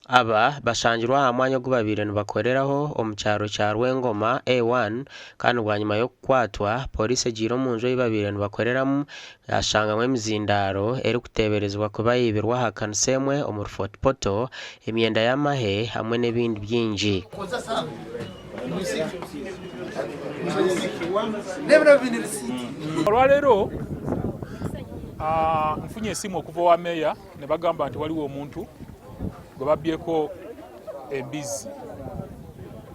Aba bashangirwe aha mwanya ogu babaire nibakoreraho omu kyaro kya Rwengoma A1 kandi bwanyima y'okukwatwa, Pooriisi egiire omu nju ei babaire nibakoreramu yashangamu emizindaaro erikuteeberezibwa kuba eibirwe aha kanisa emwe omuri Fort Portal, emyenda y'amahe hamwe n'ebindi bingi. Olwaleero nfunye esimu okuva owa meeya ne bagamba nti waliwo omuntu gwe babbyeko embizzi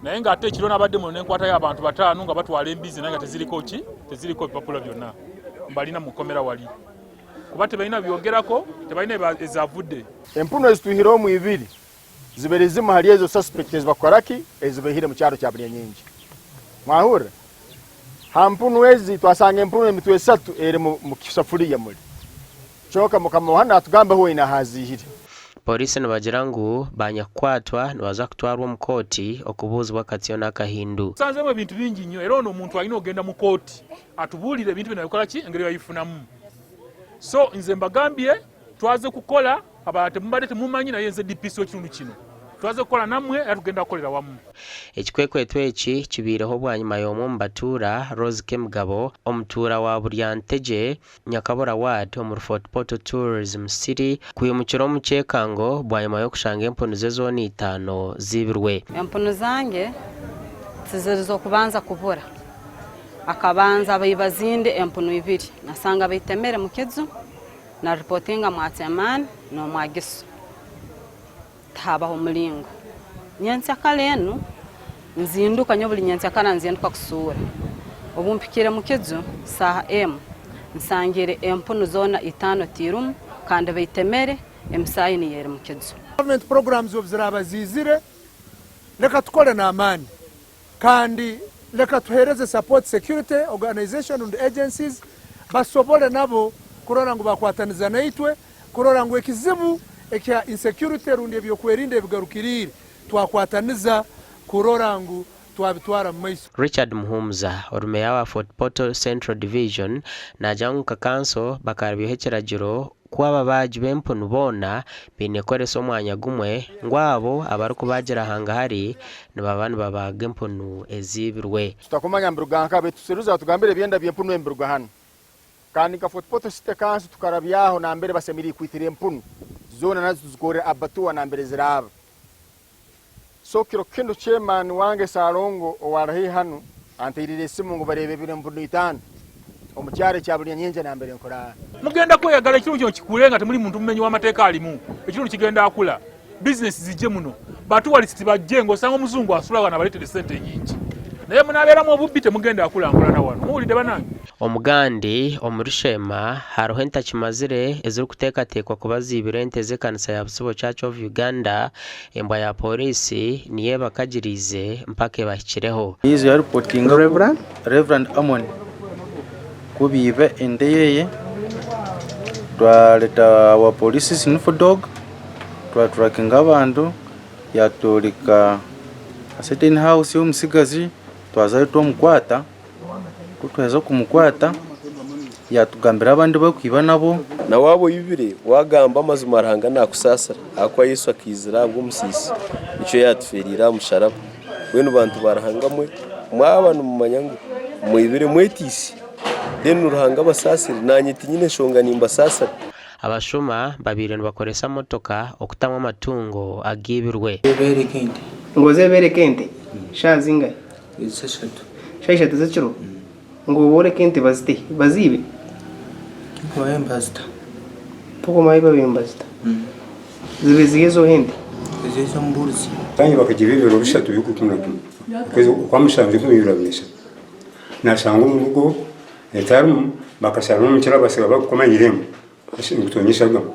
naye ng'ate ekiro nabadde muno nenkwatayo abantu bataano nga batwala embizzi naye nga teziriko ki teziriko bipapula byonna mbalina mu kkomera wali kuba tebalina byogerako tebalina ezavudde. Empunu ezitwihire omu ibiri zibere zimwe ahari ezo suspect ezibakukoraki ezibaihire mu kyaro kya Buryanyingi. Mwahurira? Ha mpunu ezi twasanga empunu emitwe esatu eri mu kisafuriya muri. Kyonka mukama wa hanu natugamba ahu weine ahaziihire. Pooriisi nibagira ngu banyakukwatwa nibaza kutwarwa omu kooti okubuuzibwa akatsyo n'akahindu. Tusanzemu ebintu bingi nnyo era ono omuntu alina okugenda mu kooti atubuulire ebintu bino yabikola ki engeri yabifunamu. So nze mbagambye twaze kukola abalala temubadde temumanyi naye nze DPC w'ekitundu kino twaze kukola nammwe era tugenda kukolera wamu. Ekikwekweto eki kibaireho bwanyima y'omwe omu batuura, Rose Kemigabo, omutuura wa Buryantegye, Nyakabura Ward omuri Fort Portal Tourism City kwimukira omu kyekango bwanyima y'okushanga empunu ze zoona itaano ziibirwe. Empunu zange tiziri z'okubanza kubura. Akabanza baiba zindi empunu ibiri nasanga baitemere mukiju na reportinga mwa chairman nomwa giso. Tihabaho mulingo. Nyensyakara enu nzinduka nyowe buli nyensyakara nzinduka kusuura. Obu mpikire mukiju saaha emu nsangire empunu zoona itaano tiirumu kandi baitemere emisaayi niyo eri mukiju. Government programs obu ziraaba ziizire leka tukole n'amaani kandi leka tuheereze support security organization rundi agencies basobole nabo kurora ngu bakwataniza naitwe kurora ngu ekizibu ekya insecurity rundi ebyokwerinda ebigarukiriire twakwataniza kurora ngu twabitwara mu maiso. Richard Muhumuza, ori Meeya wa Fort Portal Central Division naagira ngu nka kanso bakarabyaho ekiragiro ku ababaagi b'empunu boona baine kukoresa omwanya gumwe ngu abo abarikubaagira hangahari nibaba nibabaaga empunu eziibirwe. Tutakumanya nibiruga nka, baitu Seruza atugambire ebyenda by'empunu ebi nibiruga hanu. Kandi nka Fort Portal City Council tukarabyaho nambere basemeriire kwitira empunu zoona nazo tuzikorre abattoir nambere ziraaba. So kiro kinu chairman wange Salongo owari haihi hanu anteirire esimu ngu bareebe ebiro empunu itaano omu kyaro ekya Bulyanyenje nambere nkuraara. Mugenda kweyagala ekitundu kino kikule nga temuli muntu mumenyi w'amateeka alimu. Ekitundu kigenda kula, bizinesi zijje muno, batuwalisiti bajje ng'osanga omuzungu asula wano abaleetere ssente nyingi. Naye munabeeramu obubbi temugenda kulankulana wano. Muwulidde banange? Omugandi omuri Sheema hariho entakimazire ezirikuteekateekwa kuba ziibire ente z'ekanisa ya Busibo Church of Uganda Embwa ya pooriisi niyo ebakagiriize mpaka ebahikireho. Niizo yaripotinga ku Rev. Amon ku biiba ente yeye, twareta our police sniff dog, twaturakinga abantu, yatworeka a certain house y'omutsigazi, twazayo twamukwata. Ku twaheza kumukwata, yaatugambira abandi abu arikwiba nabo. Na waaba oibire, waagamba amazima Ruhanga naakusaasira, ahakuba Yesu akaizira ahabw'omusiisi, nikyo yaatufeereire aha musharaba. Mbwenu bantu ba Ruhanga mwe, mwaba nimumanya ngu mwibire mwetiise, then Ruhanga abasaasire, naanye tinyine nshonga nimbasaasira. Abashuma babaire nibakoresa motoka okutamu amatungo agaibirwe. Ngu oze ente? Shaaha zingahi? Shaaha ishatu z'ekiro? Ngu oboreke ente bazite, baziibe? Tokumayo babaire nibazita. Zibaire ziri ez'oha ente? Kandi bakagira ebiro bishatu by'okwikumi na kumwe, okwezi okwa mushanju 2023. Nashanga omu rugo etarimu, bakasharamu omukira basiga barikukoma irembo ngu eshagama.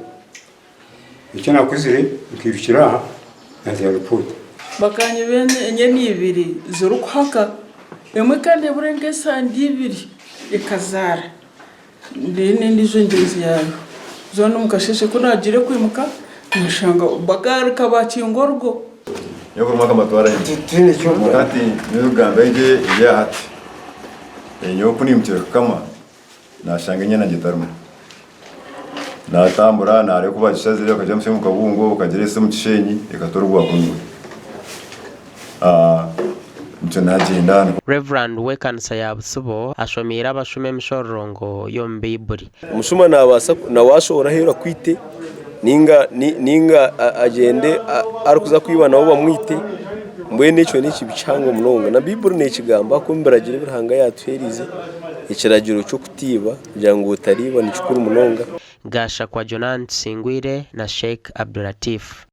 Eki nakozire nkairukira aha naza ripoota. Bakanyiba enyana ibiri zirikuhaka, emwe ekaba neebura nk'esande ibiri ekazaara, then endiijo ngyenzi yaayo. Zoona omu kasheeshe ku naagiire kwimuka nashanga bagaruka baakinga orugo. Nyowe buri mwaka mbatwara ente. Kwonka hati nyowe kugamba egye eri aha hati, nyowe ku naimukire kukama nashanga enyana yangye etarimu. Naatambura naareeba oku baagishazire bakagihamutsya omu kabungo bakagireetsa omu kisheenyi ekatoora ogwakungura. Nikyo naagyenda. Rev. W'ekanisa ya Busibo ashomeire abashuma emishororongo y'omu Baiburi. Omushuma naabaasa nawe ashohore aheeru akwite nainga nainga agyende arikuza kwiba nabo bamwite mbwenu ekyo n'ekibi kihango munonga. Na Baiburi neekigamba ku omu biragiro ebi Ruhanga yaatuheereize ekiragiro ky'okutaiba kugira ngu otariiba ni kikuru munonga. Gashakwa Jonan Tusingwire na Sheikh Abdulatif.